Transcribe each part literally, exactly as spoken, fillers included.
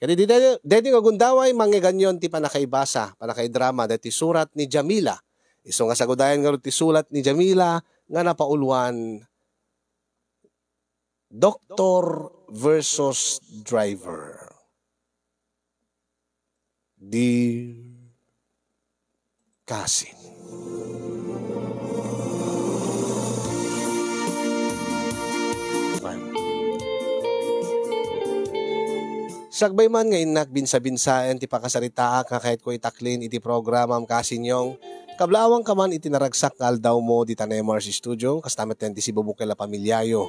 Ket idi daydi, daydi nga gundaway, mangngeganyon ti pannakaibasa, pannakaidrama daytoy surat ni Jamila. Isu nga sagudayan ngarud ti sulat ni Jamila nga napauluan, Doktor versus Driver. Dear Kasin. Sakbay man nga innak binsa-binsaen ti pakasaritaak nga kayatko itaklin iti programam, Kasinyong, kablaawangka man iti naragsak nga aldawmo dita Nemars Studio, kasta met ti sibubukel a pamiliayo.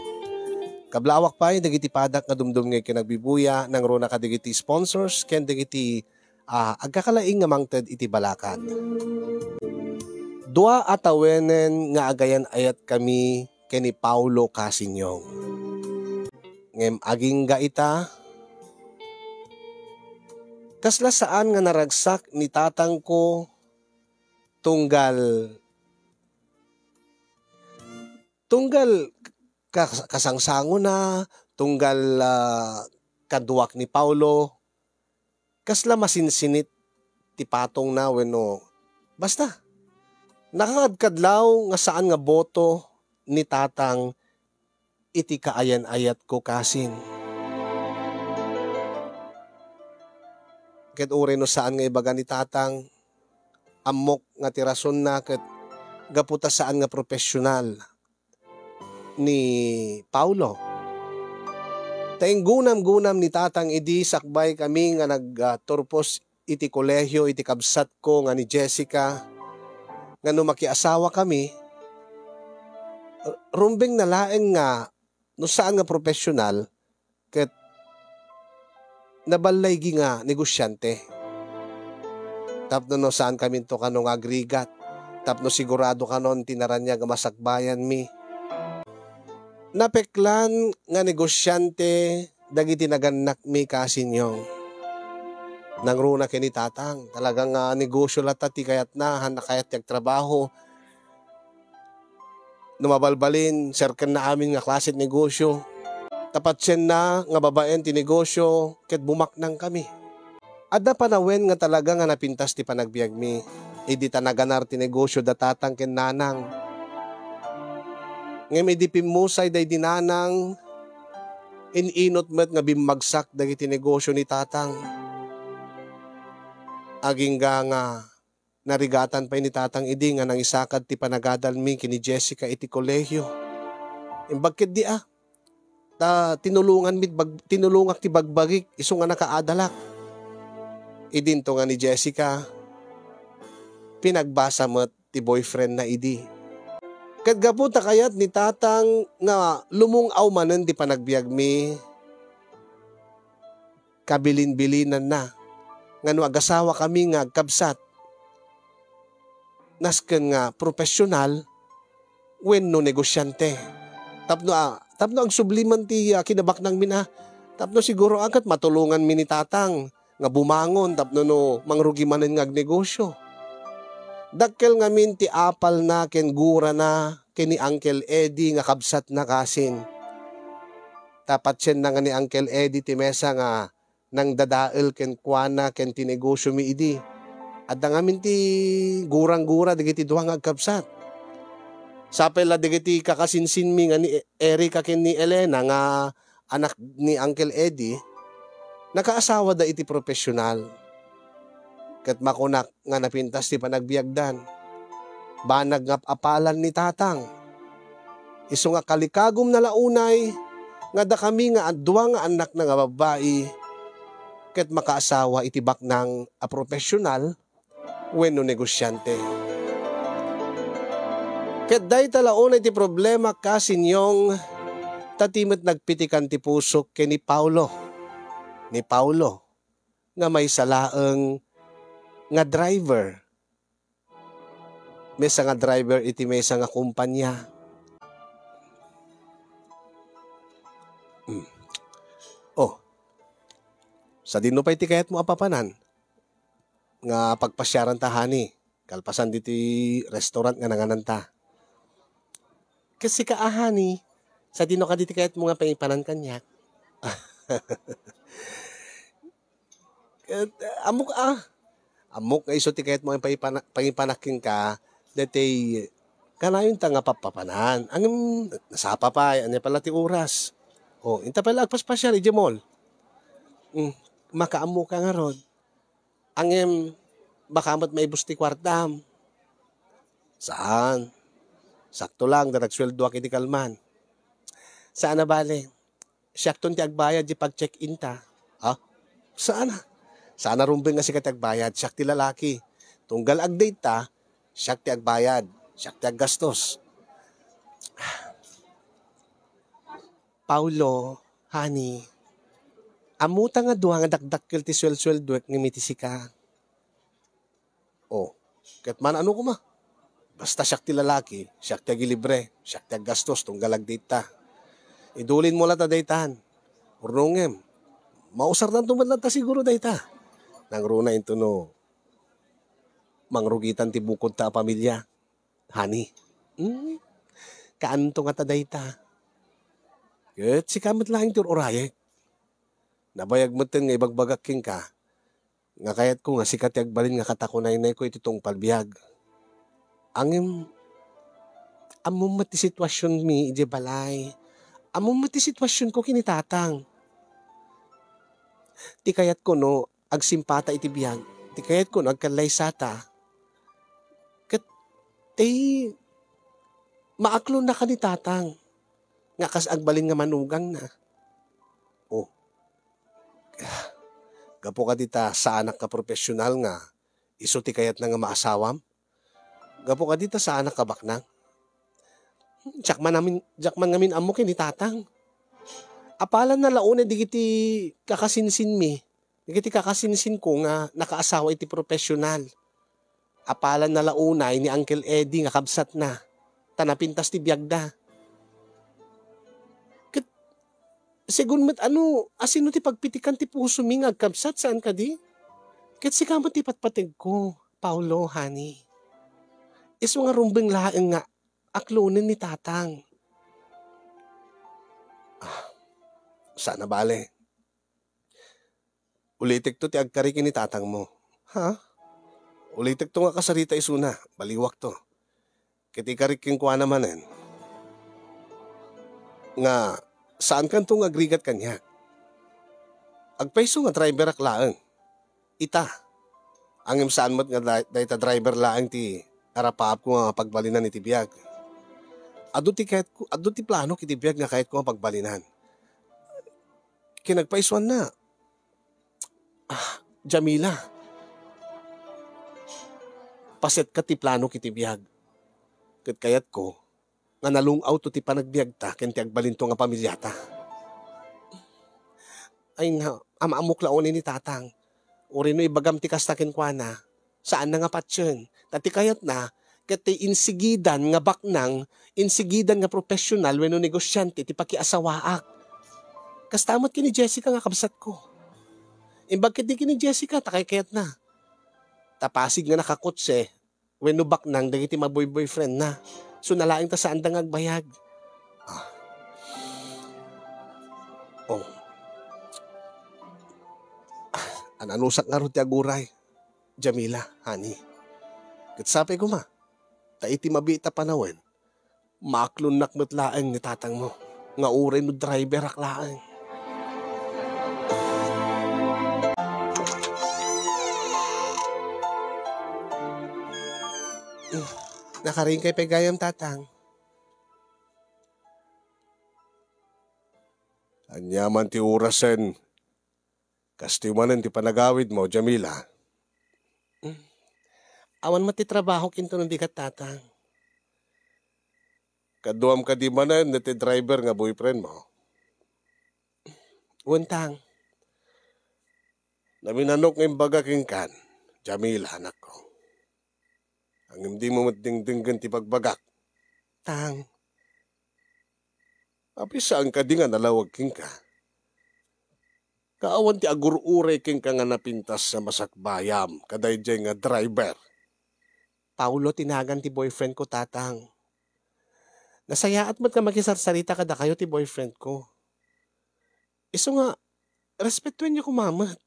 Kablaawak pay dagiti padak nga dumdumngeg ken agbibuya, nangruna kadagiti sponsors ken dagiti, ah, agkakalaing nga mangted iti balakad. Dua a tawenen nga agayan-ayatkami ken ni Paulo, Kasinyong. Ngem agingga ita, kasla saan nga naragsak ni tatangko tunggal, tunggal kas-, kasangsangona, tunggal, ah, kaduak ni Paulo, kasla masinsinit ti patongna wenno basta, nakakadkadlaw nga saan nga boto ni tatang iti kaayan-ayatko, Kasin. Ket uray no saan nga ibaga ni tatang, ammok nga ti rasonna ket gapu ta saan nga profesional ni Paulo. Ta inggunam-gunam ni tatang idi sakbay kami nga nag, ah, turpos iti kolehio iti kabsatko nga ni Jessica, nga no makiasawa kami, r-, rumbeng na laeng nga no saan nga profesional, ket naballaygi nga negosyante. Tapno no saan kaminto kano nga agrigat, tapno sigurado kanon ti naraniag a masakbayanmi. Napeklan nga negosyante dagiti nagannakmi, Kasinyong. Nangruna ken ni tatang, talaga nga negosyo latta ti kayatna, han nakayat ti agtrabaho. No mabalbalin, serkenna amin nga klase ti negosyo. Ta patienna nga babaen ti negosyo ket bumaknang kami. Adda panawen nga talaga nga napintas ti panagbiagmi idi ta naganar ti negosyo da tatang ken nanang. Ngem idi pimmusay daydi nanang, in-inut met nga bimmagsak dagiti negosyo ni tatang. Agingga nga narigatan pay ni tatang idi nga nangisakad ti panagadalmi ken ni Jessica iti kolehio. Imbag ketdi a, ta tinulonganmi bag-, tinulongak ti bagbagik isu nga nakaadalak. Idinto nga ni Jessica, pinagbasa met ti boyfriendna idi. Ket gapu ta kayat ni tatang nga lumung-aw manen ti panagbiagmi, kabilin-bilinanna nga no agasawakami nga agkabsat, nasken nga profesional wenno negosyante. Tapno, ah, tapno agsubli man ti, ah, kinabaknangmin a, tapno siguro a ket matulonganmi ni tatang nga bumangon tapno no mangrugi manen nga agnegosyo. Dakkel ngamin ti apalna ken gurana ken ni Uncle Eddie nga kabsatna, Kasin. Ta patienna nga ni Uncle Eddie ti mesa nga nangdadael kenkuana ken ti negosiomi idi. Adda ngamin ti gurang-gura dagiti dua nga agkabsat. Sapay la dagiti kakasinsinmi nga ni Erica ken ni Elena nga anak ni Uncle Eddie, nakaasawada iti profesional. Ket makunak nga napintas ti panagbiagdan. Banag nga ap-apalan ni tatang. Isu nga kalikagumna la unay nga dakami nga dua nga annakna nga babbai ket makaasawa iti baknang a profesional wenno negosyante. Ket dayta la unay ti problema, Kasinyong, ta ti met nagpitikan ti pusok ken ni Paulo. Ni Paulo nga maysa laeng nga driver. Maysa nga driver iti maysa nga kumpanya. Mm. Oh. Sadino pay ti kayatmo a papanan nga pagpasiaranta, honey? Kalpasan ditoy restaurant nga nangananta. Ket sika a, honey, sadino kadi ti kayatmo nga pangipanan kaniak? Et, ammok, ah, ammok nga isu ti kayatmo a pangipana-, pangipanak kenka, daytoy kanayonta nga pappapanan. Ngem, nasapa pay, ania pay la ti oras. O, inta pay la agpaspasiar idiay mall. Hmm, makaammoka ngarud. Ngem, baka met maibus ti kuartam. Saan. Sakto lang, ta nagsueldoak idi kalman. Saan a bale. Siakton ti agbayad di pag-check-in ta. Ha? Saan a? Saan a rumbeng nga sika ti agbayad? Siak ti lalaki. Tunggal ag-date ta, siak ti agbayad. Siak ti aggastos. Paulo, honey, ammota nga dua nga dakdakkel ti suelsueldoek ngem iti sika. O, ket man-ano koma? Basta siak ti lalaki, siak ti agilibre, siak ti aggastos tunggal ag-date ta. Idulinmo la ta daytan. Urnongem, mausarnanto met latta siguro dayta. Nangruna intono mangrugitan ti bukodta a pamilia, honey. Hmm? Kaanto ngata dayta? Ket sika met laeng ti ur-urayek. Nabayag metten nga ibagbagak kenka nga kayatko nga sika ti agbalin nga katakunaynayko iti tungpal biag. Ngem, ammom met ti situasionmi idiay balay. Ammom met ti situasionko ken ni Tatang. Ti kayatko no agsimpata iti biag, ti kayatko no agkallaysata. Ket, ti maaklonnaka ni Tatang nga kas agbalin nga manugangna. O, gapu kadi ta saanak nga profesional nga isu ti kayatna nga maasawam? Gapu kadi ta saanak nga baknang? Diak man amin, diak man ngamin ammo ken ni Tatang. Apalanna la unay dagiti kakasinsinmi, dagiti kakasinsinko nga nakaasawa iti profesional. Apalanna la unay ni Uncle Eddie nga kabsatna, ta napintas ti biagda. Ket, segun met ano, asino ti pagpitikan ti pusomi nga agkabsat, saan kadi? Ket sika met ti patpategko, Paulo, honey. Isu nga rumbeng laeng nga aklonen ni Tatang. Ah, saan a bale. Ulitekto ti agkari ken ni Tatangmo. Ha? Ulitekto nga kasarita isuna, baliwakto. Ket ikarik kenkuana manen nga saankanto nga agrigat kaniak. Agpayso nga driverak laeng. Ita. Ngem saan met nga day-, dayta driver laeng ti arapaapko nga pagbalinan iti biag. Adu ti kayatko, adu ti planok iti biag nga kayatko nga pagbalinan. Ken agpaysuanna, ah, Jamila, pasetka ti planok iti biag. Ket kayatko nga nalung-awto ti panagbiagta ken ti agbalinto nga pamiliata. Ay na, am-ammok la unay ni Tatang. Uray no ibagam ti kasta kenkuana, saanna nga patien. Ta ti kayatna, ket ti insigidan nga baknang, insigidan nga profesional wenno negosiante ti pakiasawaak. Kasta met ken ni Jessica nga kabsatko. Imbag ket di ken ni Jessica, ta kaykayatna. Ta pasig nga nakakotse, wenno baknang dagiti maboy-boyfriendna. Isu na laeng ta saanda nga agbayag. Ah. Oh. Ah, ananusak ngarud ti aguray, Jamila, honey. Ket sapay koma, ta iti mabiit a panawen, maaklonnak met laeng ni tatangmo, nga uray no driverak laeng. Nakariingkay pay gayam, Tatang. Ania man ti orasen? Kastoy manen ti panagawidmo, Jamila? Awan met ti trabahok intono bigat, Tatang. Kaduam kadi manen ti driver nga boyfriendmo? Wen, Tang. Naminanok nga imbaga kenkan, Jamila, anakko. Ngem dimo met dengdenggen ti pagbagak. Tang. Apay saan kadi nga nalawag kenka? Awan ti agur-uray kenka nga napintas a masakbayam kadaydiay nga driver. Paulo ti nagan ti boyfriend ko, Tatang. Nasayaat met nga makisarsarita kadakayo ti boyfriend ko. Isu nga, respetuenyo koma met.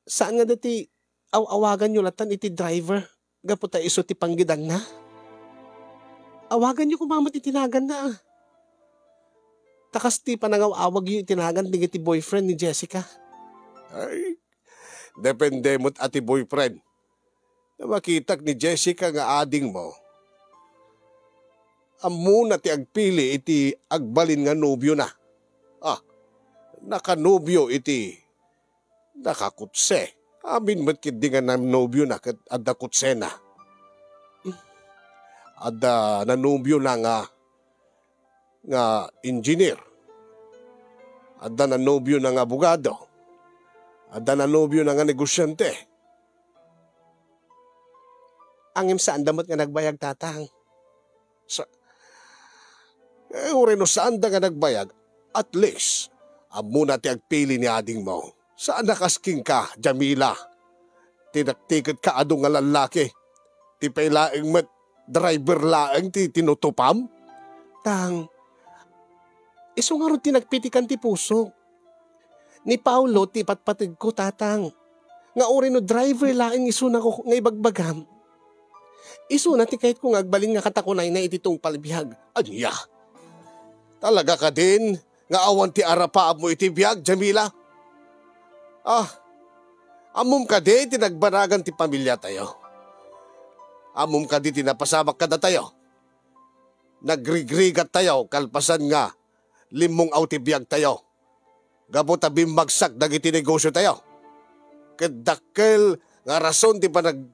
Saan nga dati aw-awaganyo latan iti driver gapu ta isu ti panggidangna? Awaganyo koma met iti naganna, a. Ta kas ti panangaw-awagyo iti nagan dagiti boyfriend ni Jessica. Ay, depende met a ti boyfriend. No makitak ni Jessica nga adingmo, ammona ti agpili iti agbalin nga nobiona. Ah, nakanobio iti nakakotse. Amin met ketdi nga nanobiona ket adda kotsena. Adda nanobiona nga, nga engineer. Adda nanobiona nga abogado. Adda nanobiona nga negosyante. Ngem saanda met nga nagbayag, Tatang. Sa-, eh, uray no saanda nga nagbayag, at least, ammona ti agpili ni adingmo. Saan a kas kenka, Jamila. Tinaktiket ka adu nga lallaki. Ti pay laeng met, driver laeng ti tinutupam? Tang, isu ngarud ti nagpitikan ti pusok. Ni Paulo ti ipatpategko, Tatang, nga uray no driver laeng isuna ko nga ibagbagam, isuna ti kayatko nga agbalin nga katakunayna iti tungpal biag. Ania? Talaga kadin nga awan ti arapaapmo iti biag, Jamila? Ah, ammom kadi ti nagbanagan ti pamiliatayo? Ammom kadi ti napasamak kadatayo? Nagrigrigattayo kalpasan nga limmong-aw ti biagtayo gapu ta bimmagsak dagiti negosiotayo. Ket dakkel nga rason ti panag-,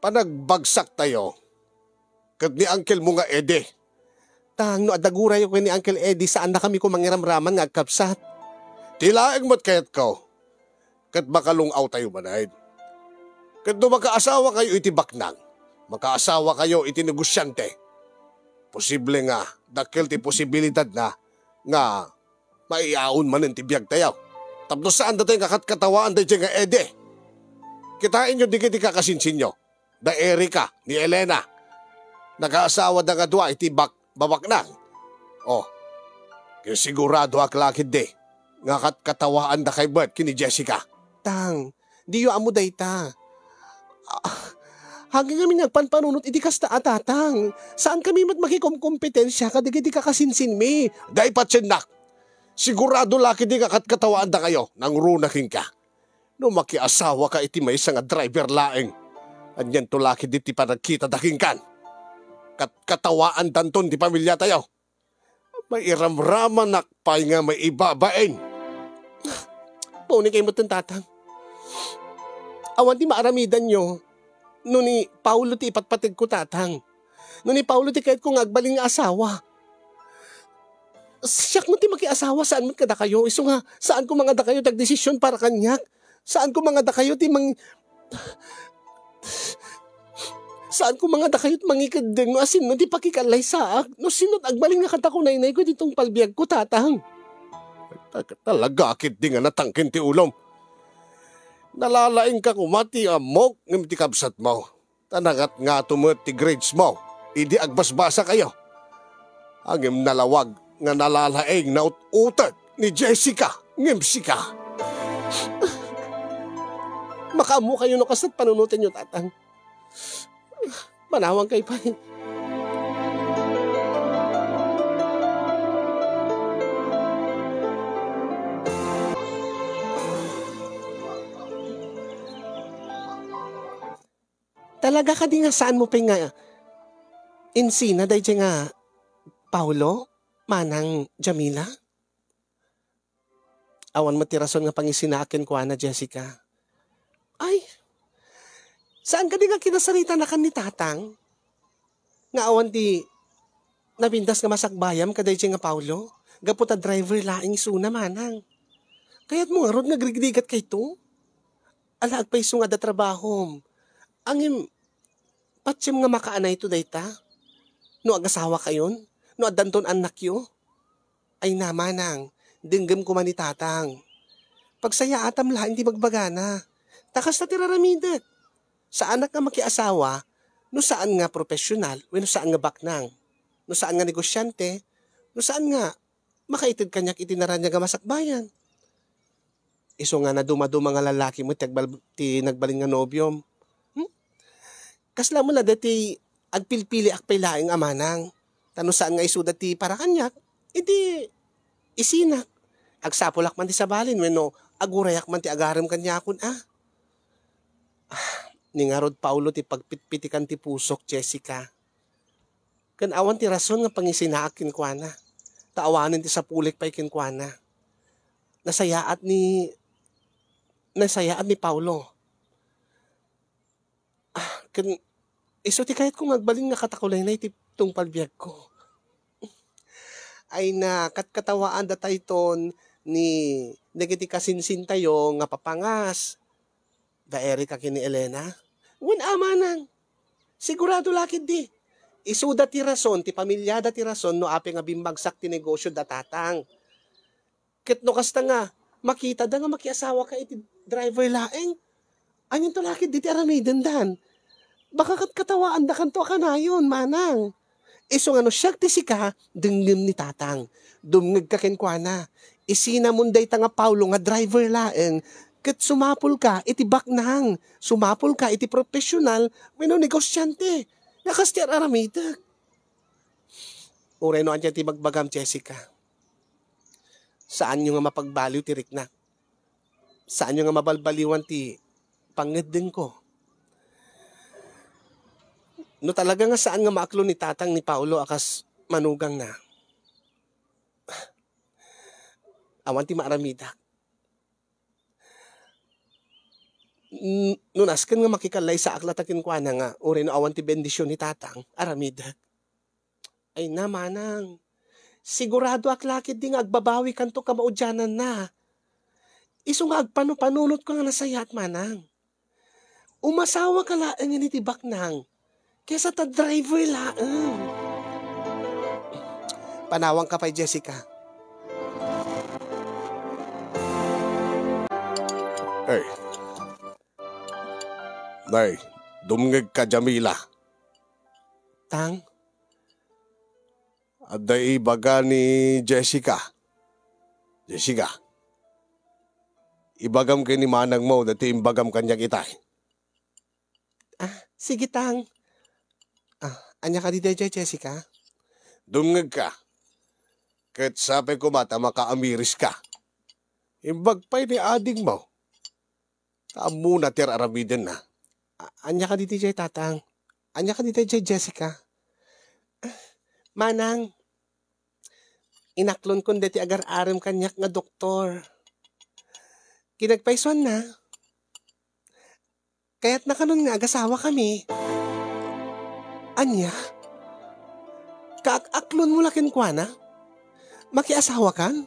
panagbagsaktayo ket ni Uncle mo nga Eddie. Tang, no adda gurayyo ken ni Uncle Eddie, saannakami koma mangiramraman nga agkabsat. Ti laeng met kayatko, ket makalung-awtayo manen. Ket no makaasawakayo iti baknang, makaasawakayo iti negosyante, posible nga dakkel ti posibilidadna nga maiaon manen ti biagtayo. Tapno saan datayo nga katkatawaan daydiay nga Eddie. Kitaenyo dagiti kakasinsinyo, da Erica, ni Elena. Nakaasawada nga dua iti bak-, babaknang. Oh, ket siguradoak la ketdi nga katkatawaandakayo met ken ni Jessica. Tang, diyo ammo dayta. Ah, hangin ngamin nga agpanpanunot iti kasta a, Tatang. Saankami met makikomkompetensia kadagiti kakasinsinmi. Dayta patiennak. Sigurado la ketdi nga katkatawaandakayo, nangruna kenka. No makiasawaka iti maysa nga driver laeng, anianto la ketdi ti panagkitada kenkan? Kat-, katawaandanton ti pamiliatayo. Mairamramanak pay nga maibabain. Paunikay metten, Tatang. Awan ti maaramidanyo no ni Paulo ti ipatpategko, Tatang. No ni Paulo ti kayatko nga agbalin nga asawa. Siak met ti makiasawa, saan met kadakayo. Isu nga, saan koma nga dakayo ti agdesisyon para kaniak. Saan koma nga dakayo ti mang-, saan koma nga dakayo ti mangikeddeng no asinno ti pakikalaysaak. No sino ti agbalin nga katakunaynayko iti tungpal biagko, Tatang. Ta-, talaga ketdi nga natangken ti ulom. Nalalaingka koma ti ammok ngem ti kabsatmo. Ta nangatngato met ti grades mo idi agbasbasakayo. Ngem nalawag nga nalalaing naut-utek ni Jessica ngem sika. Makaammokayo no kasat panunotenyo, Tatang. Manawankayo pay. Talaga kadi nga saanmo pay nga insina daydiay nga Paulo, Manang Jamila? Awan met ti rason nga pangisinaak kenkuana, Jessica. Ay, saan kadi nga kinasaritanakan ni Tatang? Nga awan ti napintas nga masakbayam kadaydiay nga Paulo? Gapu ta driver laeng isuna, Manang. Kayatmo ngarud nga agrigrigatkayto? Ala, agpayso nga adda trabahom. Ngem, patiem nga makaanayto dayta? No agasawakayon? No addanton annakyo? Ay na, Manang, denggem koma ni Tatang. Pagsayaatam laeng ti bagbagana. Ta kasta ti raramidek. Saanak nga makiasawa no saan nga profesional wenno saan nga baknang. No saan nga negosyante, no saan nga makaited kaniak iti naraniag a masakbayan. Isu nga nadumaduma nga lalaki met ti agbal-, ti nagbalin nga nobiom. Hmm? Kasla met la daytoy agpilpiliak pay laeng a manang. Ta no saan nga isuda ti para kaniak, idi isinak. Agsapulak man ti sabalin wenno agurayak man ti agarem kaniakon a. Ah, ni ngarud Paolo ti pagpitpitikan ti pusok, Jessica. Ken awan ti rason nga pangisinaak kenkuana. Ta awanen ti sapulik pay kenkuana. Nasayaat ni, nasayaat ni Paolo. Ah, ken isu ti kayatko nga agbalin nga katakulenay ti tungpal biagko. Ay na, katkatawaan datayton ni dagiti kasinsintayo nga papangas. Da Erica ken ni Elena? Wen a manang. Sigurado la ketdi. Isuda ti rason, ti pamiliada ti rason no apay nga bimmagsak ti negosio da tatang. Ket no kasta nga, makitada nga makiasawaka iti driver laeng, anianto la ketdi ti aramidendan? Baka kat-, katawaandakanto a kanayon, manang. Isu nga no siak ti sika, denggem ni tatang. Dumngegka kenkuana. Isinamon dayta nga Paolo nga driver laeng, ket sumapulka iti baknang. Sumapulka iti profesional wenno negosiante. Nga kas ti ar-aramidek. Uray no ania ti bagbagam, Jessica. Saanyo nga mapagbaliw ti riknak. Saanyo nga mabalbaliwan ti pangngeddengko. No talaga nga saan nga maaklon ni tatang ni Paolo a kas manugangna, awan ti maaramidak. N-, no nasken nga makikallaysaak latta kenkuana nga uray no awan ti bendision ni tatang, aramidek. Ay na, manang. Siguradoak la ketdi nga agbabawikanto kamaudiananna. Isu nga agpanupanunotko nga nasayaat, manang. Umasawaka laengen iti baknang, kesa ta driver laeng. Panawangka pay, Jessica. Hey. Nay, dumngegka, Jamila. Tang? Adda ibaga ni Jessica. Jessica, ibagam ken ni manangmo daytoy imbagam kaniak itay. Ah, sige, Tang. Ah, ania kadi daydiay, Jessica? Dumngegka. Ket sapay koma ta makaamiriska. Imbag pay ni adingmo. Ta ammona ti ar-aramidenna. A-, ania kadi daydiay, Tatang? Ania kadi daydiay, Jessica? Ah, Manang, inaklonkon daytoy agar-arem kaniak nga doktor. Kinagpaysuanna, kayatna kanon nga agasawakami. Ania? Kaak-aklonmo la kenkuana? Makiasawakan?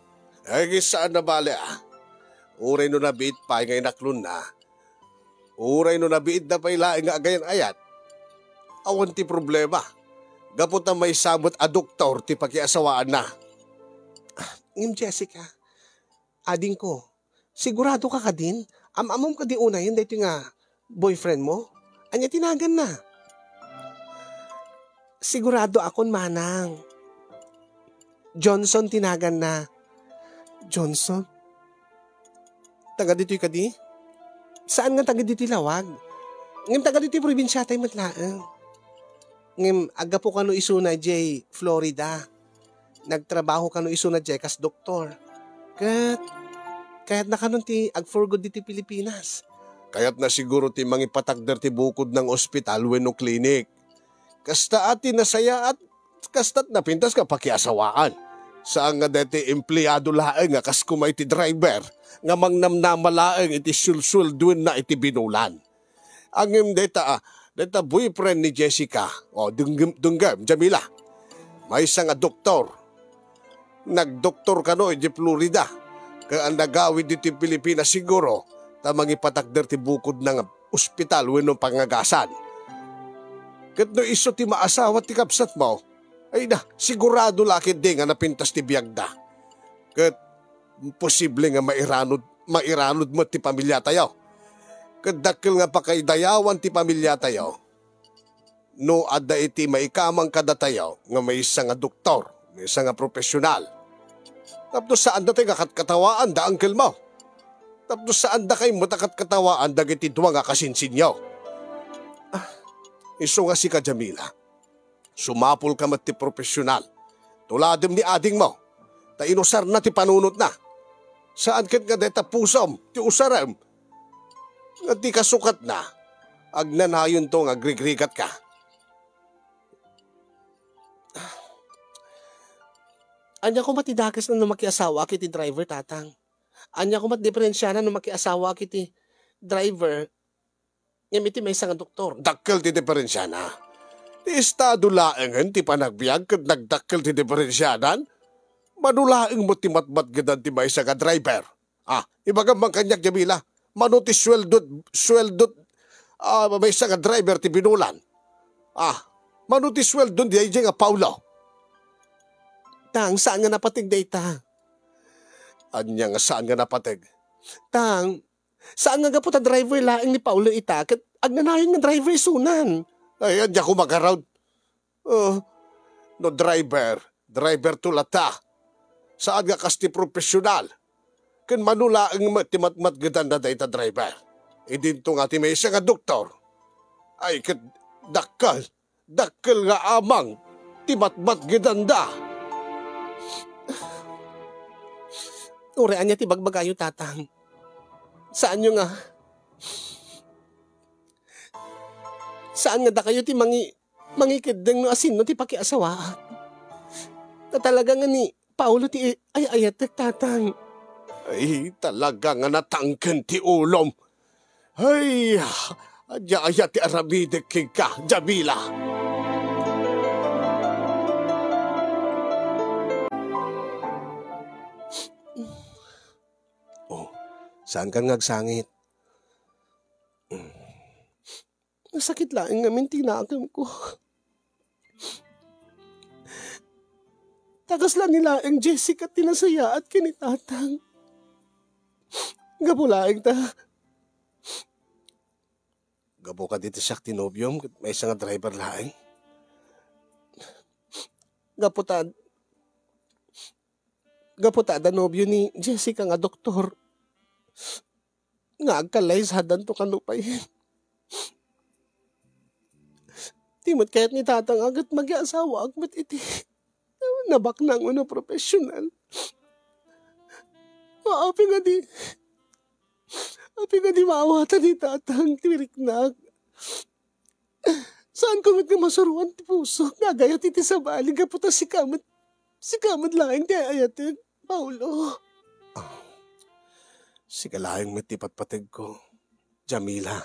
Ay, saan a bale, a. Uray no nabiit pay nga inaklonna, uray no nabiitda pay laeng nga agayan-ayat, awan ti problema. Gapu ta maysa met a doktor ti pakiasawaanna. Ngem, Jessica, adingko, siguradoka kadin? Am-ammom kadi unayen daytoy nga boyfriendmo? Ania ti naganna? Siguradoakon, Manang. Johnson ti naganna. Johnson? Taga ditoy kadi? Saan nga taga ditoy lawag? Ngem taga ditoy probinsiatay met laeng. Ngem aggapu kano isuna diay Florida. Nagtrabaho kano isuna diay kas doktor. Ket kayatna kanon ti ag-for good ditoy Pilipinas. Kayatna siguro ti mangipatakder ti bukodna nga ospital wenno klinik. Kasta a ti nasayaat, kasta't napintas nga pakiasawaan. Saan nga daytoy empleado laeng nga kas koma iti driver nga mangnamnama laeng iti sulsuldoenna iti binulan. Ngem dayta, a, dayta boyfriend ni Jessica, o, denggem, denggem, Jamila. Maysa nga doktor. Nagdoktor kano iti Florida. Ket nagawid ditoy Pilipinas siguro ta mangipatakder ti bukodna nga ospital wenno pangagasan. Ket no isu ti maasawa ti kabsatmo, ay na, sigurado la ketdi nga napintas ti biagda. Ket imposible nga mairanod, mairanod met ti pamiliatayo. Ket dakkel nga pakaidayawan ti pamiliatayo no adda iti maikamang kadatayo nga maysa nga doktor, maysa nga profesional. Tapno saan datayo nga katkatawaan da uncle mo. tapno saandakayo met a katkatawaan dagiti dua nga kasinsinyo. Ah, isu nga sika, Jamila, sumapulka met ti profesional. Tuladem ni adingmo, ta inusarna ti panunotna. Saan ket nga dayta pusom ti usarem. Nga ti kasukatna, agnanayonto nga agrigrigatka. Ania koma ti dakesna no makiasawaak iti driver, Tatang? Ania koma ti diferensiana no makiasawaak iti driver ngem iti maysa nga doktor? Dakkel ti diferensiana. Ti estado laengen ti panagbiag ket nagdakkel ti diferensianan. Mano laeng met ti matmatgedan ti maysa nga driver. Ah, ibagam man kaniak, Jamila, mano ti sueldo, sueldo, ah, maysa nga driver ti binulan? Ah, mano ti sueldo daydiay nga Paolo? Tang, saan nga napateg dayta? Ania nga saan nga napateg? Tang, saan nga gapu ta driver laeng ni Paolo ita, ket agnanayon nga driver isunan? Ay, ania ko magarod. Oh, no driver, driver to latta. Saan nga kas ti profesional. Ken mano laeng met ti matmatgedanna dayta driver. Idinto nga ti maysa nga doktor. Ay, ket dakkel, dakkel nga amang ti matmatgedanda. Uray ania ti bagbagayo, Tatang? Saanyo nga, saan nga dakayo ti mangi-, mangikeddeng no asino ti pakiasawaak. Ta talaga nga ni Paolo ti ay-ayatek, Tatang. Ay, talaga nga natangken ti ulom. Ay, ania aya ti aramidek kenka, Jamila? Oh, saan kan nga agsangit? Nasakit laeng ngamin ti nakemko. Ta kasla ni laeng Jessica ti nasayaat ken ni Tatang. Gapu laeng ta. Gapu kadi ta siak ti nobiom ket maysa nga driver laeng. Gapu ta, gapu ta adda nobio ni Jessica nga doktor. Nga agkallay sa danto kano pay. Di met kayat ni Tatang a ket magiasawaak met iti nabaknang wenno professional. Apay nga di, apay nga di maawatan ni Tatang ti riknak. Saanko met nga masuroan ti pusok nga agayat iti sabali gapu ta sika met, sika met laeng ti ay-ayatek, Paolo. Ah, sika laeng met ti patpategko, Jamila.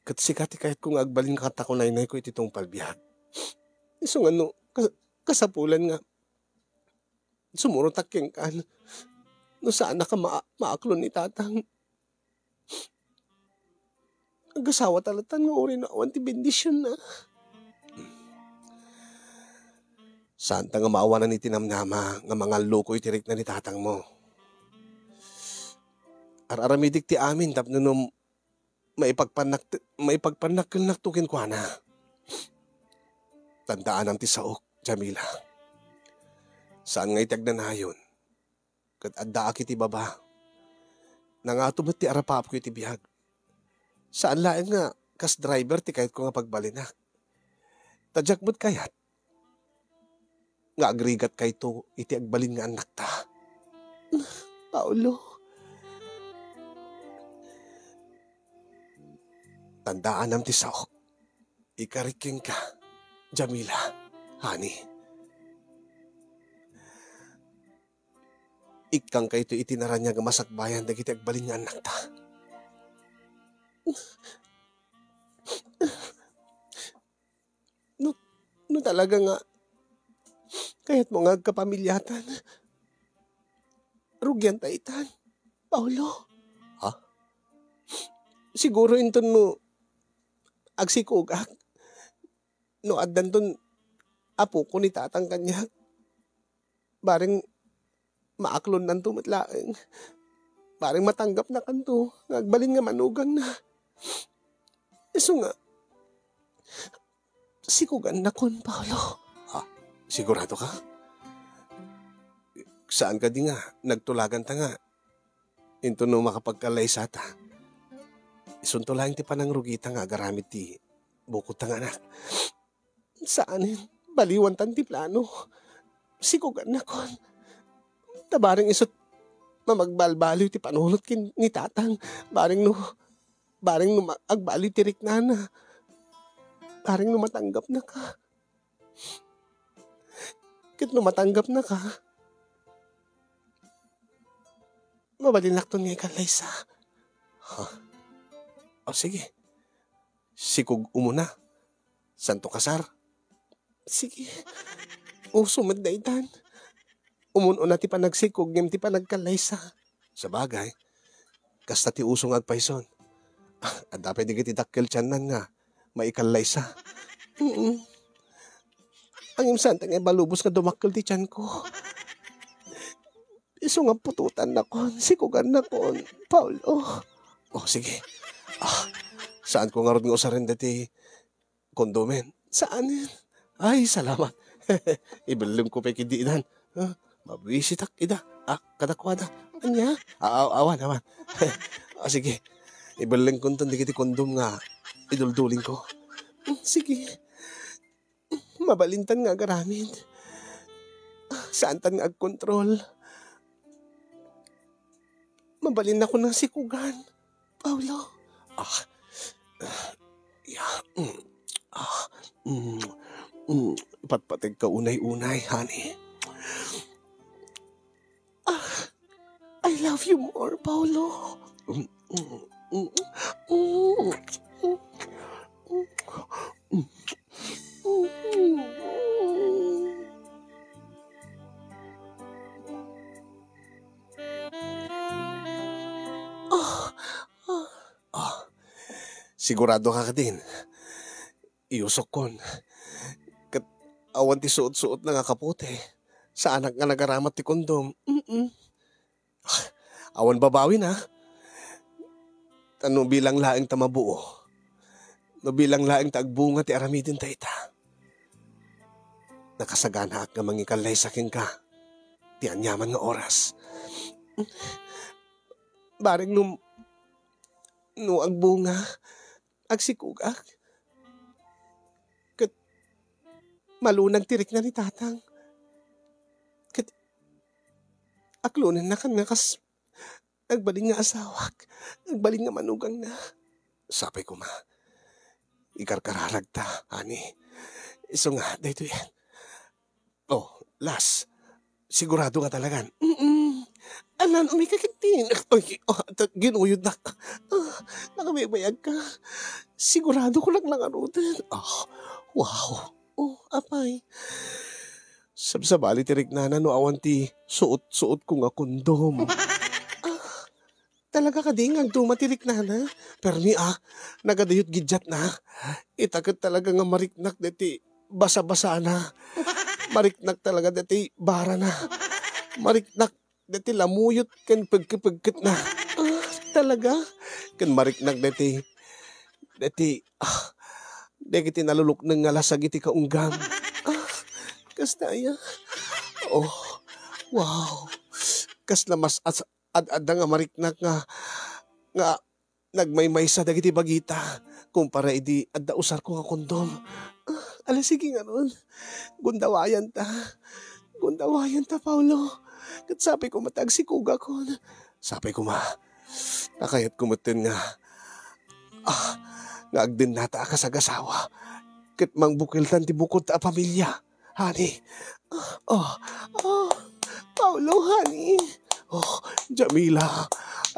Ket sika ti kayatko nga agbalin nga katakunaynayko iti tungpal biag. Isu nga no, kas-, kasapulan nga sumurotak kenka no saannak a ma-, maaklon ni Tatang. Agasawa ta latta nga uray no awan ti bendisionna. Saanta nga maawanan iti namnama nga mangalluko iti rikna ni tatangmo. Ar-aramidik ti amin tapno no maipagpannak-, maipagpannakkelnakto kenkuana. Tandaanam ti saok, Jamila. Saan nga iti agnanayon, ket addaak iti baba. Nangato met ti arapapko iti biag. Saan laeng nga kas driver ti kayatko nga pagbalinak. Ta diak met kayat nga agrigatkayto iti agbalin nga annakta. Paolo. Tandaanam ti saok. Ikarik kenka, Jamila, honey. Ikkankayto iti naraniag a masakbayan dagiti agbalin nga annakta. No, no talaga nga kayatmo nga agkapamiliatan, rugianta itan, Paolo. Ha? Siguro inton no agsikogak, no addanton apoko ni tatang kaniak, bareng maaklonnanto met laeng. Bareng matanggapnakanto nga agbalin nga manugangna. Isu nga, sikogannakon, Paolo. Ah, sigurado ka? Saan kadi nga nagtulaganta nga Inton no makapagkallaysata, isunto laeng ti panangrugita nga agaramid ti bukodta nga anak. Saanen, baliwantan ti plano. Sikugannakon. Ta bareng isut' mamagbalbaliw ti panunot ken ni Tatang. Bareng no, bareng no ma-, agbaliw ti riknana. Bareng no matanggapnaka. Ket no matanggapnaka, mabalinnakton nga ikallaysa. Ha? O, sige. Sikog umuna. Santo kasar. Sige. Uso met daytan. Umun-una ti panagsikog ngem ti panagkallaysa. Sabagay, kasta ti uso nga agpayson. Adda pay dagiti dakkel tiannan nga maikallaysa. Mm. Ngem saanta nga ibalubos nga dumakkel ti tianko. Isu nga putotannakon, sikogannakon, Paolo. O, sige. Ah, saanko ngarud nga usaren daytoy kondomen? Saanen? Ay, salamat. Ibellengko pay ketdi idan. Ah, mabisitak ida. Ah, kadakuada. Ania? Ah, aw-, awan, awan. Ah, sige. Ibellengkonton dagiti kondom nga iduldulingko. Mm, sige. Mabalintan nga agaramid. Saantan nga agkontrol. Mabalinnakon nga sikugan, Paolo. Ah, ah, ya, mm, ah, mm, mm, patpategka unay-unay, honey. Ah, I love you more, Paolo. Mm, mm, mm, mm, mm. Ah, ah. Ah, sigurado ka kadin? Iusokkon. Ket awan ti suot-suotna nga kapote. Saanak nga nagaramat ti kondom. Mm-mm. Awan babawina. Ta no bilang laeng ta mabuo, no bilang laeng ta agbunga ti aramiden ta ita, nakasaganaak nga mangikallaysa kenka ti aniaman nga oras. Bareng no, no agbunga, agsikogak. Ket malunag ti rikna ni Tatang. Ket aklonennakan nga kas nagbalin nga asawak, nagbalin nga manugangna. Sapay koma, ikarkararagta, honey. Isu nga, daytoy. Oh, last. Sigurado nga talagan. Mm-mm. Alan, umika ketdi. Ay, ah, ta-, ginuyodnak. Ah, nakabaybayag ka. Sigurado ko lang lang anutin. Ah, wow. Oh, apay. Sabsabali ti riknana no awan ti suot-suot ko nga kondom. Ah, talaga kadi nga agduma ti riknana? Permi, ah, nagadayot gidiatna. Ita ket talaga nga mariknak deti basa-basana. Mariknak talaga deti barana. Mariknak deti lamuyot ken pegke-pegketna. Ah, talaga? Ken mariknak deti, deti, ah, dagiti nalulukneng nga lasag iti kaunggam. Ah, kasta aya? Oh, wow. Kasla mas as-, ad-adda nga mariknak nga, nga nagmaymaysa dagiti bagita kumpara idi adda usarko nga kondom. Ah, ala, sige ngarud. Gundawayanta. Gundawayanta, Paolo. Ket sapay koma ta agsikogakon. Sapay koma. Nakayatko metten nga, ah, nga agdennata a kasagasawa. Ket mangbukeltan ti bukodta a pamilia. Honey. Oh, oh, Paolo, honey. Oh, Jamila,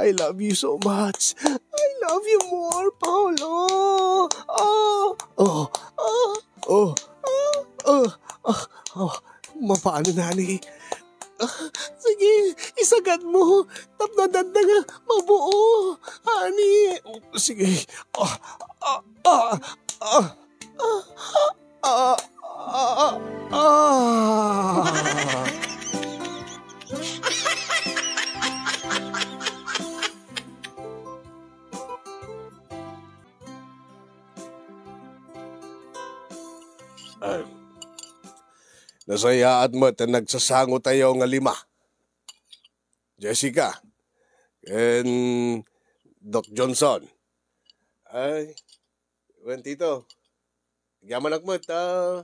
I love you so much. I love you more, Paolo. Oh, oh, oh, oh, oh, oh, oh. Mapanen, honey? Ah, sige, isagad mo. Tapno adda nga mabuo, honey. Sige. Ah, ah, ah, ah. Ah, ah, ah, ah. Ay. Nasayaat met ti nagsasangotayo nga lima. Jessica, ken Doc Johnson. Ay, wen, Tito. Agyamanak met, ah,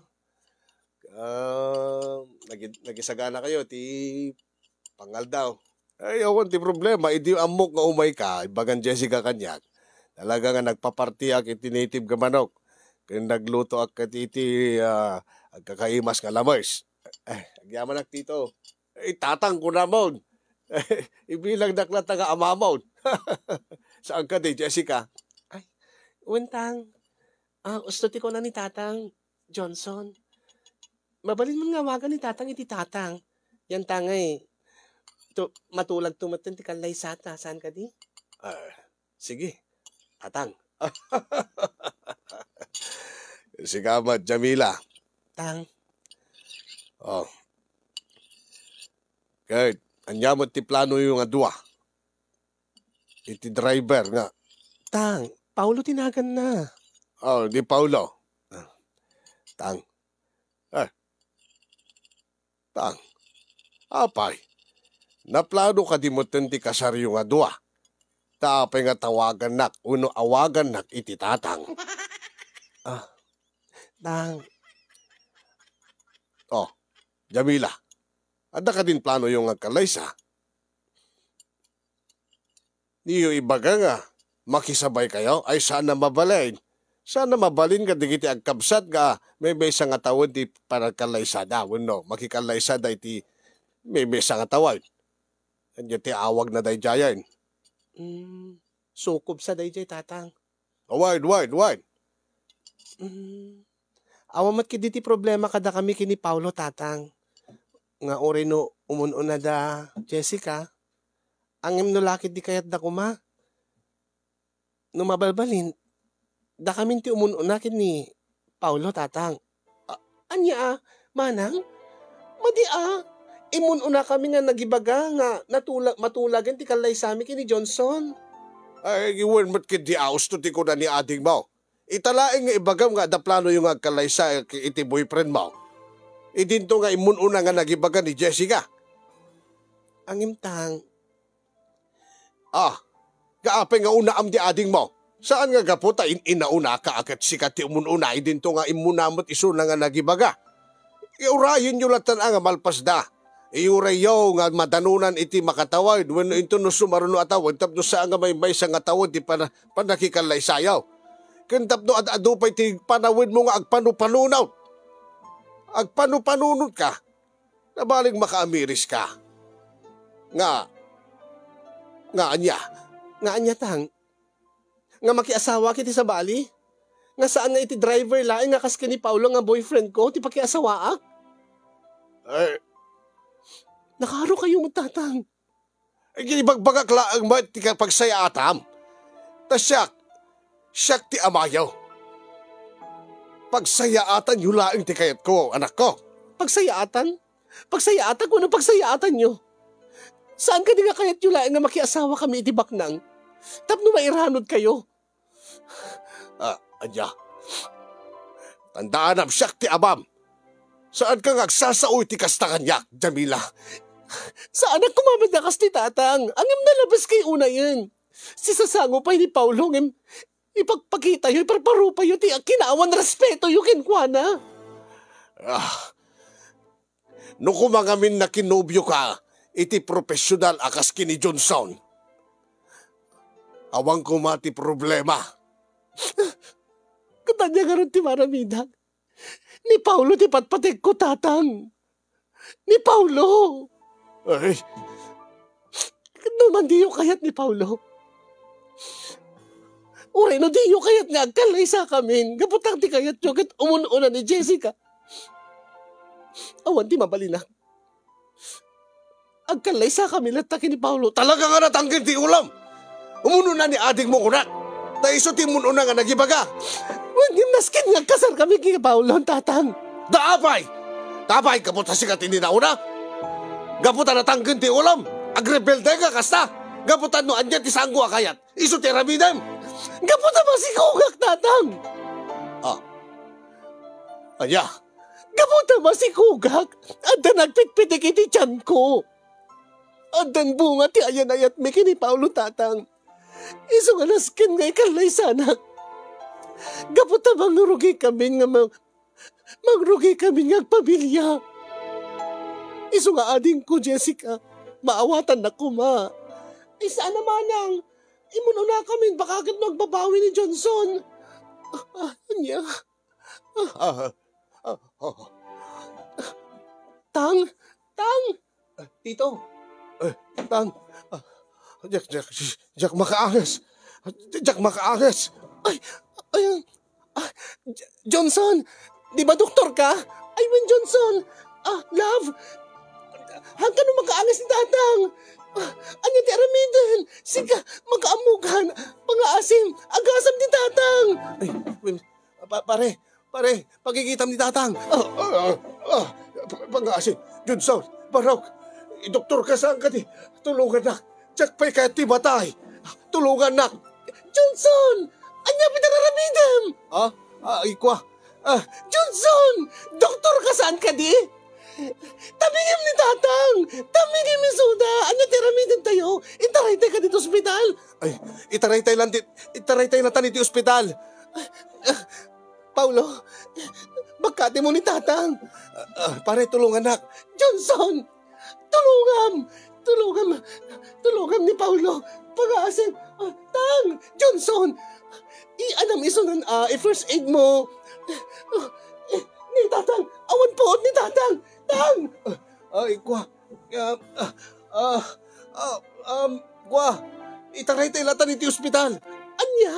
ah, nagi-, nagisagana kayo ti pangaldaw. Ay, awan ti problema. Idi ammok nga umay ka, ibagan Jessica kaniak. Talaga nga nagpapartiak iti native nga manok. Ken naglutoak ket iti, ah, agkakaimas nga lames. Eh, agyamanak, Tito. Eh, tatang, kunamon. Ibilangnak latta nga amamon. Saan kadi, Jessica? Ay, wen, Tang. Ah, usto ti kuna ni Tatang Johnson. Mabalinmon nga awagan ni Tatang iti Tatang. Yan, Tang, ay, tu-, matulagto metten ti kallaysata. Saan kadi? Ah, sige, Tatang. Sika met, Jamila. Tang. Oh. Kurt, ania met ti planoyo nga dua? Iti driver nga. Tang, Paulo ti naganna. Oh, di Paulo. Ah, Tang. Eh. Tang. Apay, naplano kadi metten ti kasaryo nga dua? Ta apay nga tawagannak wenno awagannak iti Tatang? Ah, Tang. Oh, Jamila, adda kadin planoyo nga agkallaysa? Diyo ibaga nga makisabaykayo? Ay, saan a mabalin. Saan a mabalin kadagiti agkabsat nga maymaysa nga tawen ti panagkallaysada wenno makikallaysada iti maymaysa nga tawen. Ania ti awagna daydiayen? Mm, sukobsa daydiay, Tatang. Awayen, awayen, awayen. Mm, awan met ketdi ti problema kadakami ken ni Paulo, Tatang. Nga uray no umun-una da Jessica, ngem no la ketdi kayatda koma, no mabalbalin, dakamin ti umun-una ken ni Paulo, Tatang. A-, ania a, Manang? Madi a, immun-unakami nga nagibaga nga natula-, matulagen ti kallaysami ken ni Johnson. Ay, wen met ketdi a usto ti kuna ni adingmo. Ita laeng nga ibagam nga adda planoyo nga agkallaysa iti boyfriendmo. Idinto nga immun-una nga nagibaga ni Jessica. Ngem, Tang. Ah, nga apay nga unaam ti adingmo? Saan nga gapu ta in-inaunaka a ket sika ti umun-una idinto nga immuna met isuna nga nagibaga? Urayenyo latta nga malpasda. Iurayyo nga madanonan iti makatawen wenno inton no sumaruno a tawen tapno saan nga maymaysa nga tawen ti pana-, panakikallaysayyo. Ken tapno ad-adu pay ti panawenmo nga agpanupanunot. Agpanupanunotka. Nabalik makaamiris ka. Nga, nga ania? Nga ania, Tang? Nga makiasawaak iti sabali? Nga saan nga iti driver laeng nga kas ken ni Paulo nga boyfriend ko ti pakiasawaak? Eh. Nakaaro kayo met, Tatang. Ibagbagak laeng met ti pagsayaatam. Ta siak, siak ti amayo. Pagsayaatanyo laeng ti kayatko, anakko. Pagsayaatan? Pagsayaatak wenno pagsayaatanyo? Saan kadi nga kayatyo laeng nga makiasawakami iti baknang? Tapno mairanod kayo. Ah, ania? Tandaanam, siak ti amam. Saanka nga agsasao iti kasta kaniak, Jamila. Saanak koma met a kas ti Tatang. Ngem nalabes kay unayen. Sisasango pay ni Paulo ngem ipagpakitayo, iparparupayo ti akin a awan respetoyo kenkuana. Ah, no koma ngamin nakinobioka iti profesional a kas ken ni Johnson, awan koma ti problema. Ket ania ngarud ti maramidak? Ni Paulo ti patpategko, Tatang. Ni Paulo! Ay. No man diyo kayat ni Paulo. Uray no diyo kayat nga agkallaysakamin, gapu ta ti kayatyo ket umun-una ni Jessica. Awan ti mabalinak. Agkallaysakami latta ken ni Paulo. Talaga nga natangken ti ulam. Umun-una ni adingmo kunak. Ta isu ti umun-una nga nagibaga. Wen, ngem nasken nga agkasarkami ken ni Paulo, Tatang. Da apay! Da apay, gapu ta sika ti ninauna? Gapu ta natangken ti ulam? Agrebelde ka kasta? Gapu ta no ania ti saanko a kayat, isu ti aramidem? Gapu ta masikogak, Tatang! Ah. Ania? Gapu ta masikogak, adda nagpitpitik iti tianko. Addan bunga ti ayan-ayatmi ken ni Paolo, Tatang. Isu nga nasken nga ikallaysanak. Gapu ta mangrugikamin nga ma-, mangrugikamin nga agpamilya. Isu nga adingko, Jessica, maawatannak koma. Ay, saan a manang. Imun unakamin, baka ket no agbabawi ni Johnson. Ah, ania? Ah, ah, ah. Tang, Tang! Ah, Tito! Eh, Tang! Ah, diak, diak, diak makaangas! Diak makaangas! Ay, ay, ah, J-, Johnson! Di ba doktor ka? Ay, wen, Johnson! Ah, love! Haan kano makaangas ni Tatang! Ah, ania ti aramiden? Sika, makaammokan! Pangaasim! Agasam ni Tatang! Ay, wen, pa-, pare, pare, pakikitam ni Tatang! Ah, ah, ah, ah, pa-, pangaasim! Johnson! Barok! Idoktor ka saan kadi? Tulungannak! Diak pay kayat ti matay! Tulungannak! Johnson! Ania pay ti aramidem? Ah? Ah, ikua. Ah, Johnson! Doktor ka saan kadi? Tabingem ni Tatang! Tabingem isuda! Ania ti aramidentayo? Itaraytay kadi ti ospital? Ay, itaraytay latta, itaraytay latta iti ospital. Ah, Paulo, bakkatem ni Tatang. Ah, ah, pare, tulungannak. Johnson! Tulongam! Tulongam! Tulongam ni Paulo! Pangaasim! Ah, Tang! Johnson! Ianam isunan, ah, i-first aid mo! Ah, eh, ni Tatang! Awan puot ni Tatang! Tang! Ah, ay, kua. Ah, ah, ah, ah, um, kua. Itaraytay latta iti ospital. Ania?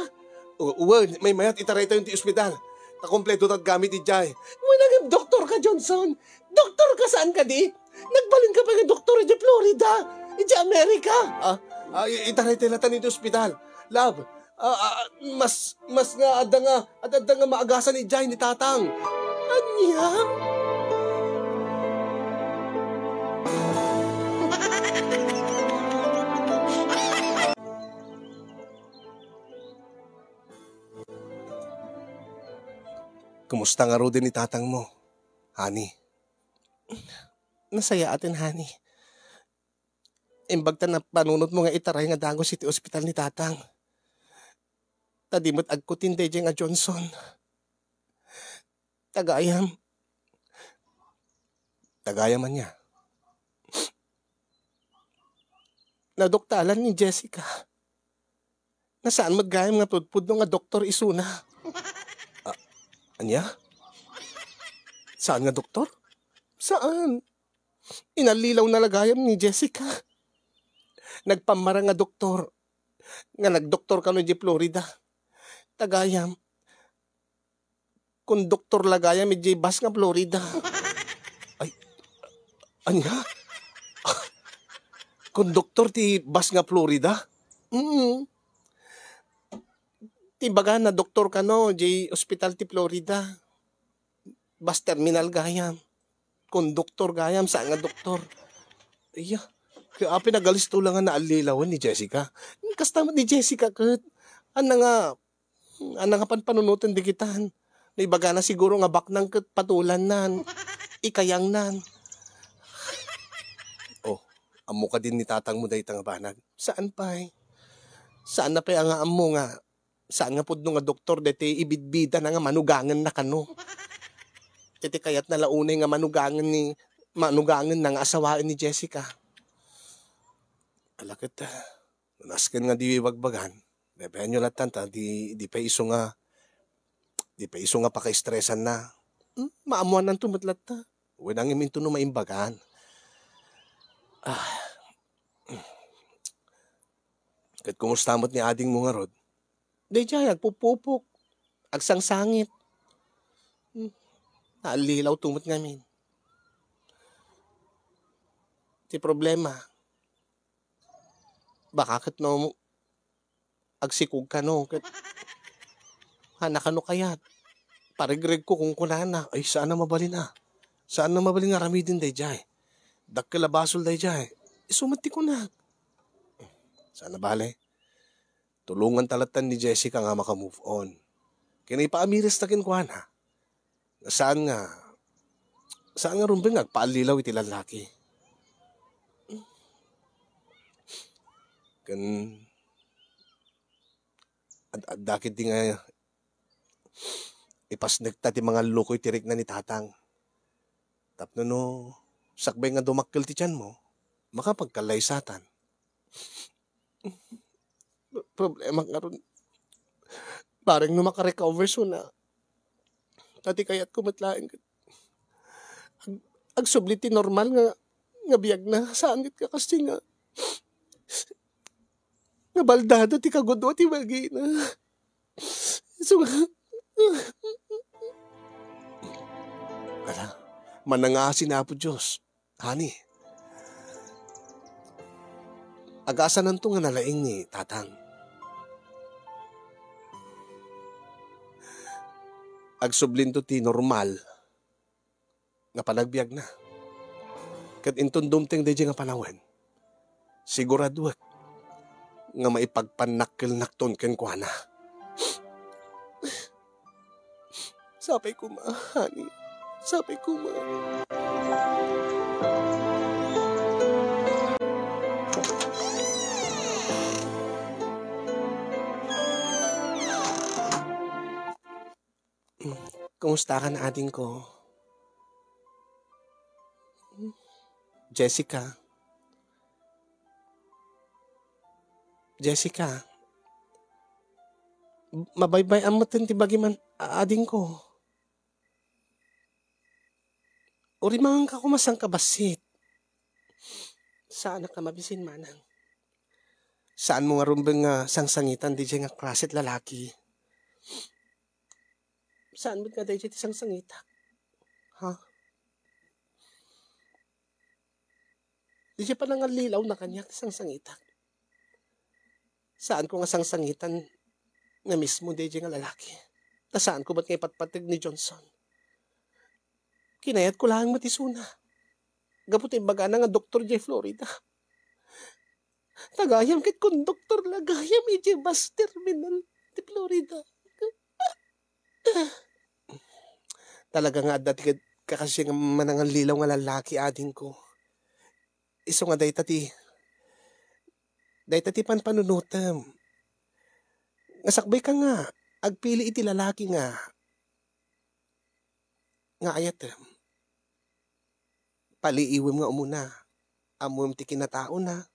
O, wen, maymayat itaraytayo iti ospital. Ta kompleto ti gamit idiay. Wen, ngem doktor ka, Johnson. Doktor ka saan kadi? Nagbalin ka pay nga doktor idiay Florida, idiay Amerika. Ah, ah, i-, itaraytay latta iti ospital. Love, ah, ah, mas, mas nga adda nga, ad-, adda nga maagasan idiay ni Tatang. Ania? Kumusta ngaruden ni Tatang mo, honey? Nasayaaten, honey. Imbag ta napanunotmo nga itaray nga dagus iti ospital ni Tatang. Ta di met agkutin daydiay nga Johnson. Tagayam. Tagayam ania? Naduktalan ni Jessica. Nga saan met gayam nga pudpudno nga doktor isuna. Ah, ania? Saan nga doktor? Saan? Inallilawna la gayam ni Jessica. Nagpammarang nga doktor. Nga nagdoktor kano idiay Florida. Tagayam. Konduktor la gayam idiay bus nga Florida. Ay, ania? Konduktor ti bus nga Florida? Mm. Ti bagana, doktor kano, idiay ospital ti Florida. Bus terminal gayam. Konduktor gayam, saan nga doktor. Iya, kaya apay nagalisto la nga naallilawen ni Jessica. Kasta met ni Jessica ket. Ania nga Ania nga panpanunoten digitan? No ibagana siguro nga baknang ket patulannan, ikayangnan. Oh, ammo kadin ni tatangmo dayta nga banag? Saan pay? Saanna pay a nga ammo nga saan nga pudno nga doktor daytoy ibidbidana nga manugangenna kano? Iti kayatna la unay nga manugangen ni, manugangenna nga asawaen ni Jessica. Ala ket, ah, No nasken nga di ibagbagan, babaenyo lattan ta di, di pay isu nga, di pay isu nga pakaestresanna. Hmm, maammoannanto met latta. Wen, ngem intono maimbagan. Ah. Ket kumusta met ni adingmo ngarud? Daydiay, agpupupok, agsangsangit. Hmm, naallilawto met ngamin. Ti problema, baka ket no agsikog kano ket, "Ania kano kayat? Parigregko," kunkunana. Ay, saan a mabalin a. Saan a mabalin nga aramiden daydiay. Dakkel a basol daydiay. Isu met ti kunak. Saan a bale. Tulonganta lattan ni Jessica nga maka-move on. Ken ipaamiris ta kenkuana. Saan nga, saan nga rumbeng nga agpaallilaw iti lallaki? Ken ad-, adda ketdi nga ipasnekta ti mangallukoy ti rikna ni Tatang. Tapno no sakbay nga dumakkel ti tianmo, makapagkallaysatan. Problema ngarud, bareng no makarecover suna. Ta ti kayatko met laeng ket ag-, agsubli ti normal nga, nga biagna. Saan ket kakasdi nga, nga baldado ti kagudua ti bagina. So, ala, manangasi ni Apo Dios. Honey, agasananto nga nalaing ni Tatang. Agsublinto ti normal nga panagbiagna. Ket inton dumteng daydiay nga panawen, siguraduek nga maipagpannakkelnakton kenkuana. Sapay koma, honey. Sapay koma. Kumusta ka na, adingko? Jessica. Jessica. Mabaybay-am metten ti bagim, adingko. Urimanganka koma saan ka bassit. Saanak a mabisin, manang. Saanmo ngarud nga sangsangitan daydiay nga klase ti lalaki. Saan met nga daydiay ti sangsangitak? Ha? Daydiay panangallilaw na kaniak ti sangsangitak. Saanko nga sangsangitan nga mismo daydiay nga lalaki. Ta saanko met nga ipatpateg ni Johnson. Kinayatko laeng met isuna. Gapu ta imbagana nga doktor idiay Florida. Ta gayam ket konduktor la gayam idiay bus terminal ti Florida. Talaga nga adda ti kad-, kakasdiay nga manangallilaw nga lalaki, adingko. Isu nga dayta ti, dayta ti panpanunotem. Nga sakbayka nga agpili iti lalaki nga, nga ayatem. Paliiwem nga umuna. Ammoem ti kinataona,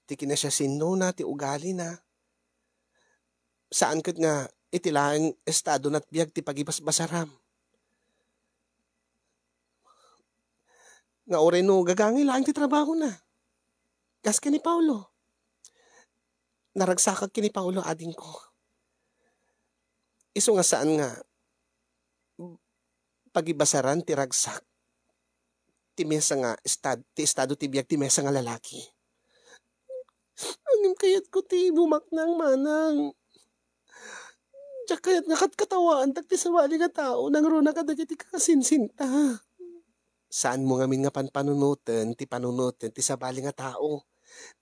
ti kinasiasinnona, ti ugalina. Saan ket nga iti laeng estadona ti biag ti pagibasbasaram. Nga uray no gagangay laeng ti trabahona. Kas ken ni Paulo. Naragsakak ken ni Paulo, adingko. Isu nga saan nga pagibasaran ti ragsak ti maysa nga estad-, ti estado ti biag ti maysa nga lalaki. Ngem kayatko ti bumaknang, manang. Diak kayat nga katkatawaantak ti sabali nga tao nangruna kadagiti kakasinsinta. Saanmo ngamin nga panpanunoten ti panunoten ti sabali nga tao.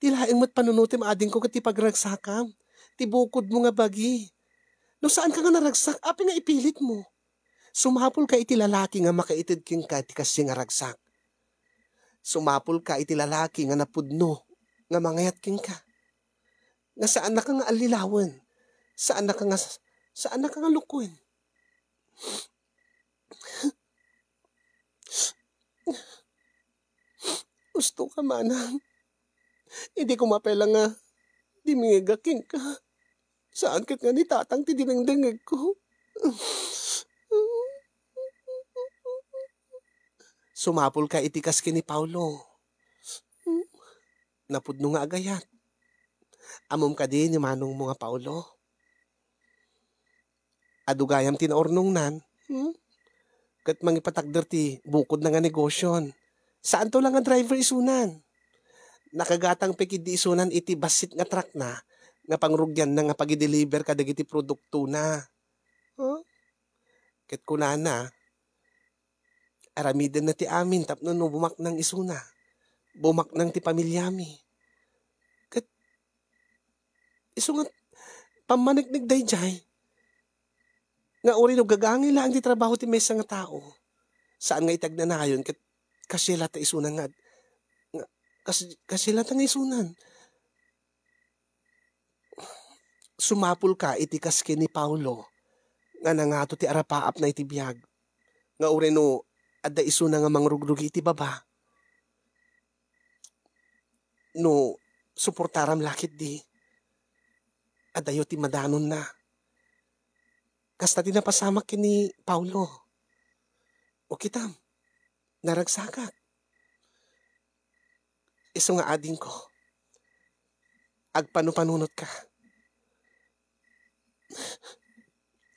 Ti laeng met panunotem, adingko, ket ti pagragsakam, ti bukodmo nga bagi. No saanka nga naragsak, apay nga ipilitmo? Sumapulka iti lalaki nga makaited kenka ti kasdiay nga ragsak. Sumapulka iti lalaki nga napudno nga mangayat kenka. Nga saannaka nga allilawen. Saannaka nga, saannaka nga lukuen. Usto ka, manang. Idi koma pay la nga dimingeg kenka. Saan ket nga ni Tatang ti dinengdengegko. Sumapulka iti kas ken ni Paulo. Napudno nga agayat. Ammom kadi ni manongmo nga Paulo? Adu gayam ti naurnongnan, hmm? Ket mangipatakder ti bukodna nga negosion. Saanto la nga driver isunan. Nakagatang pay ketdi isunan iti bassit nga truckna nga pangrugianna nga pagideliver kadagiti produktona. Huh? Ket kunana, aramidenna ti amin tapno no bumaknang isuna, bumaknang ti pamiliami. Ket isu nga pammaneknek daydiay, nga uray no gagangay laeng ti trabaho ti maysa nga tao, saan nga iti agnanayon ket kasla ta isunan nga, nga kas-, kasla ta nga isunan. sumapulka iti kas ken ni Paulo nga nangato ti arapaapna iti biag, nga uray no adda isuna nga mangrugrugi iti baba, no suportaram la ketdi, adayo ti madanonna. Kasta ti napasamak ken ni Paulo. O kitam, naragsakak. Isu nga adingko, agpanupanunotka.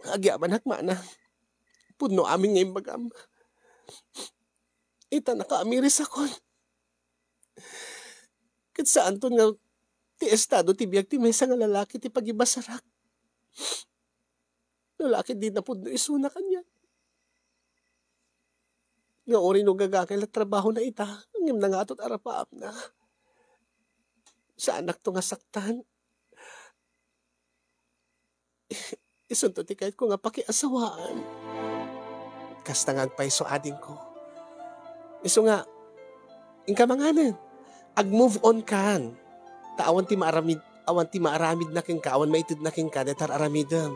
Agyamanak, manang. Pudno amin nga imbagam. Ita nakaamirisakon. Ket saanton nga ti estado ti biag ti maysa nga lalaki ti pagibasarak. Lalaki di napudno isuna kaniak. Nga uray no gagangay la trabahona ita, ngem nangato ti arapaapna. Saanakto nga saktan. Isunto ti kayatko nga pakiasawaan. Kasta nga agpayso, adingko. Isu nga, inka manganen. Ag-move on kan. Ta awan ti maaramid, awan ti maaramidna kenka, awan maitedna kenka, dayta ar-aramidem.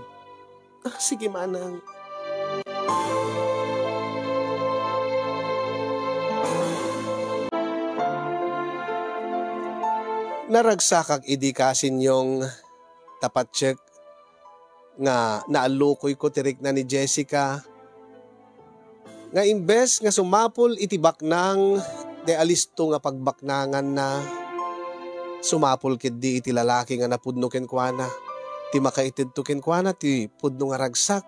Ah, sige, manang. Naragsakak idi, kasinyong, ta patiek nga naallukoyko ti rikna ni Jessica, nga imbes nga sumapul iti baknang, ti alisto nga pagbaknanganna, sumapul ketdi iti lalaki nga napudno kenkuana, ti makaitedto kenkuana ti pudno nga ragsak.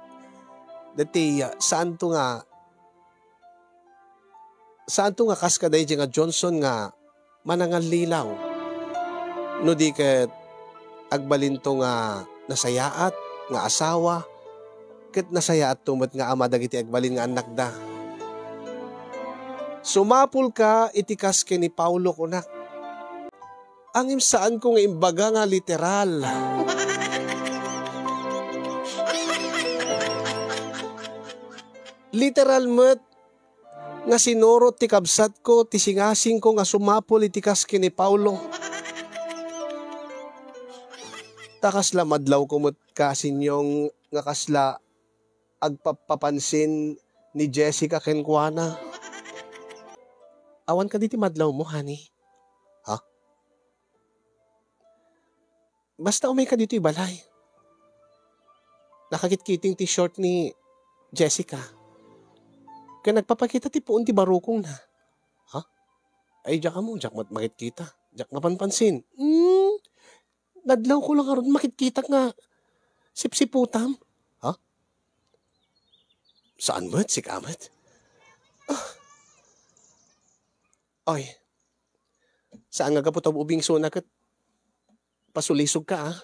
Daytoy, saanto nga, saanto nga kas kadaydi nga Johnson nga manangallilaw. No di ket agbalinto nga nasayaat nga asawa, ket nasayaatto met nga ama dagiti agbalin nga annakda. Sumapulka iti kas ken ni Paulo, kunak. Ngem saanko nga imbaga nga literal. Literal met nga sinurot ti kabsatko ti singasingko nga sumapul iti kas ken ni Paulo. Ta kasla madlawko met, kasinyong, nga kasla agpappapansin ni Jessica kenkuana. Awan kadi ti madlawmo, honey? Ha? Basta umayka ditoy balay. Nakakitkiting ti short ni Jessica. Ken nagpapakita ti puon ti barukongna. Ha? Ay, diak ammo, diak met makitkita. Diak mapanpansin. Hmm, nadlawko la ngarud makitkitak nga sipsiputam. Ha? Saan met, sika met? Ah. Ay, saan nga gapu ta ubing suna ket pasulisogka, ah?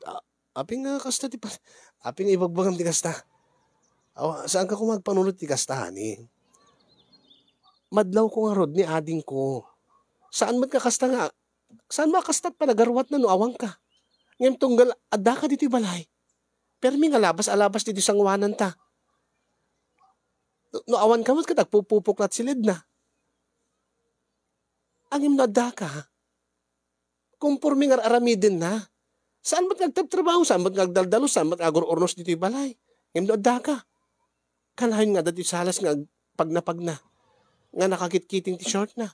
A-, apin nga kasta ti pa-, apin nga ibagbagam ti kasta? Awa, saanka koma agpanunot ti kasta, honey? Madlawko ngarud ni adingko. Saan met nga kasta nga, saan met a kasta ti panagaruatna no awanka? Ngem tunggal addaka ditoy balay, permi nga labas a labas ditoy sangoananta. No, no awanka met ket agpupupuklat siledna. Ngem no addaka, konforme nga ar-aramidenna. Saan met nga agtrabtrabaho, saan met nga agdaldalo, saan met nga agur-urnos ditoy balay. Ngem no addaka, kanayon nga adda ti salas nga ag-, pagnapagna, nga nakakitkiting ti shortna,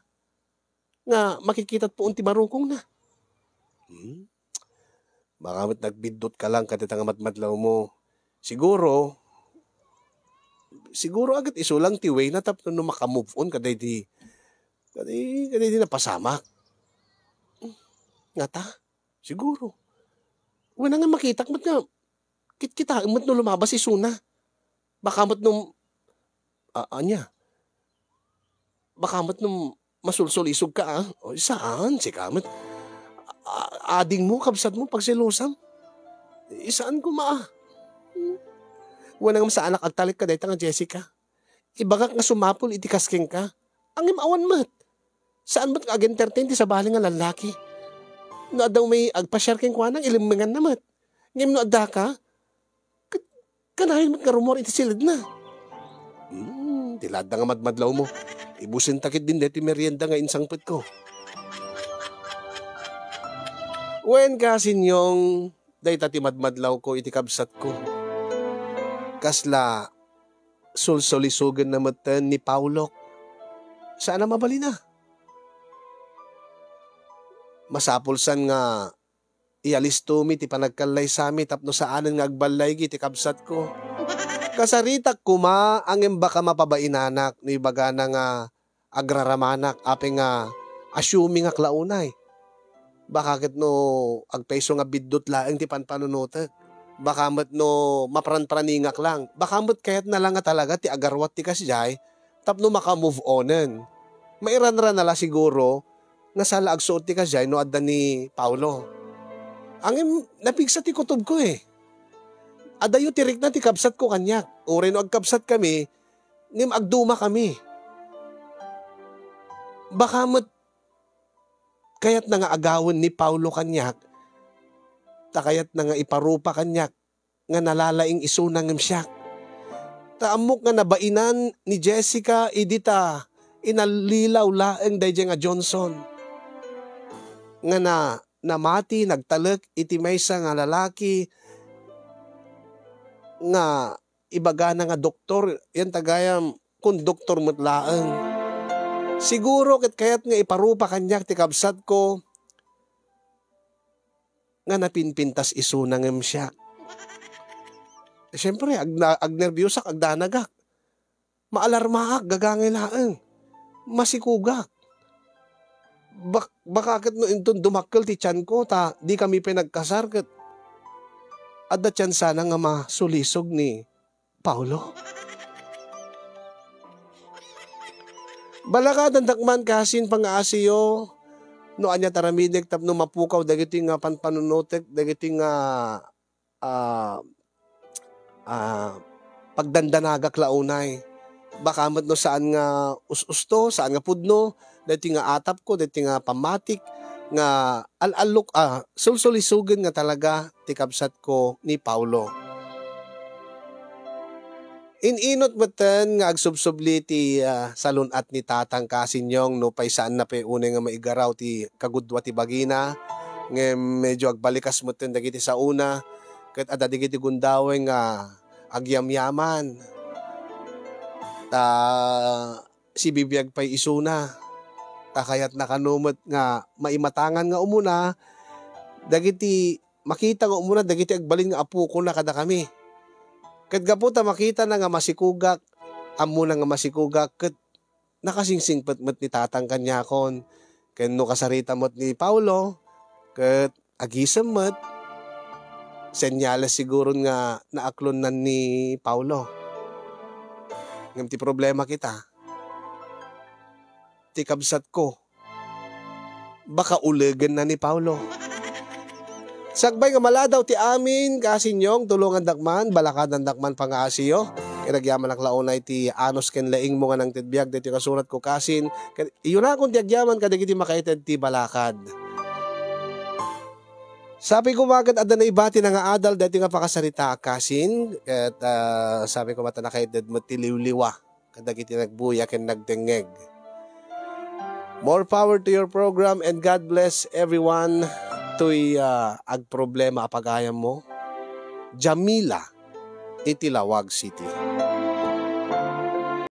nga makitkitat puon ti barukongna. Hmm? Baka met nagbiddutka lang kadayta nga madmadlawmo. Siguro, siguro aget isu lang ti wayna tapno maka-move on kadaydi, kadaydi, kadaydi napasamak. Ngata? Siguro. Wen, nga makitak met nga kitkitaem met no lumabas isuna. Baka met no, a-, ania? Baka met no masulsulisogka, ah. O, saan? Sika met. A-, adingmo, kabsatmo, pagselosam. Saan koma, ah. Hmm. Wen, nga saanak agtalek kadayta nga Jessica. Ibagak nga sumapul iti kas kenka. Ngem awan met. Saan met nga ag-entertain ti sabali nga lallaki? No adda umay agpasiar kenkuana, ilemmenganna met. Ngem no addaka, ket kanayon met nga rumuar iti siledna. Hmm, ti la adda nga madmadlawmo. Ibusenta ketdin daytoy merienda nga insangpetko. Wen, kasinyong, Dayta ti madmadlawko iti kabsatko. Kasla sulsulisogenna metten ni Paolo. Saan a mabalina. Masapul san nga ialistomi ti panagkallaysami tapno saanen nga agballaygi ti kabsatko. Kasaritak koma, ngem baka mapabainanak no ibagana nga agraramanak, apay nga assumingak la unay. Baka ket no agpayso nga biddut laeng ti panpanunotek. Baka met no mapranpraningak lang. Baka met kayatna lang nga talaga ti agaruat ti kasdiay tapno maka-move onen. Mairanrana la siguro nga saan la agsuot ti kasdiay no adda ni Paolo. Ngem napigsa ti kutobko eh. Adayo ti rikna ti kabsatko kaniak. Uray no agkabsat kami, ngem agduma kami. Baka met kayatna nga agawen ni Paolo kaniak, ta kayatna nga iparupa kaniak nga nalalaing isuna ngem siak. Ta ammok nga nabainan ni Jessica idi ta inallilaw laeng daydiay nga Johnson nga na, namati, nagtalek iti maysa nga lalaki nga ibagana nga doktor, yan tagayam, konduktor met laeng. Siguro ket kayat nga iparupa kaniak ti kabsatko nga napinpintas isuna ngem siak. Siyempre, agna-, agnerbiusak, agdanagak. Maalarmaak, gagangay laeng. Masikugak. Bak-, baka ket no inton dumakkel ti tianko ta di kami pay nagkasar ket adda tiansana nga masulisog ni Paolo. Balakadandak man kasin pangaasiyo no ania ti aramidek tapno mapukaw dagiti nga panpanunotek, dagiti nga, ah, ah, pagdandanagak la unay. Baka met no saan nga us-usto, saan nga pudno, dagiti nga atapko, dagiti nga pammatik, nga al-allok, ah, sulsulisogen nga talaga ti kabsatko ni Paolo. In-inut metten nga agsubsubli ti, ah, salun-at ni Tatang Kasinyong no pay saanna pay unay nga maigaraw ti kagudua ti bagina, ngem medyo agbalikas metten dagiti saona, ket adda dagiti gundaweng nga agyamyaman. Ta sibibiag pay isuna. Ta kayatna kano met nga maimatangan nga umuna dagiti, makita nga umuna dagiti agbalin nga apokona kadakami. Ket gapu ta makitana nga masikugak, ammona nga masikugak, ket nakasingsingpet met ni Tatang kaniakon. Ken no kasarita met ni Paolo, ket agisem met. Senyales siguro nga naaklonnan ni Paolo. Ngem ti problema kita, ti kabsatko, baka ulegenna ni Paolo. Sakbay nga maladaw ti amin, Kasinyong, tulongandak man, balakadandak man pangaasiyo. Ket agyamanak la unay ti anus ken laingmo nga nangted biag daytoy nga suratko, Kasin. Ket iyunakon ti agyaman kadagiti makaited ti balakad. Sapay koma ket adda naibatina nga adal daytoy nga pakasaritaak, Kasin. Ket, ah, sapay koma ta nakaited met ti liwliwa kadagiti nagbuya ken nagdengngeg. More power to your program and God bless everyone. Toy, ah, agproblema a pagayammo. Jamila iti Laoag City.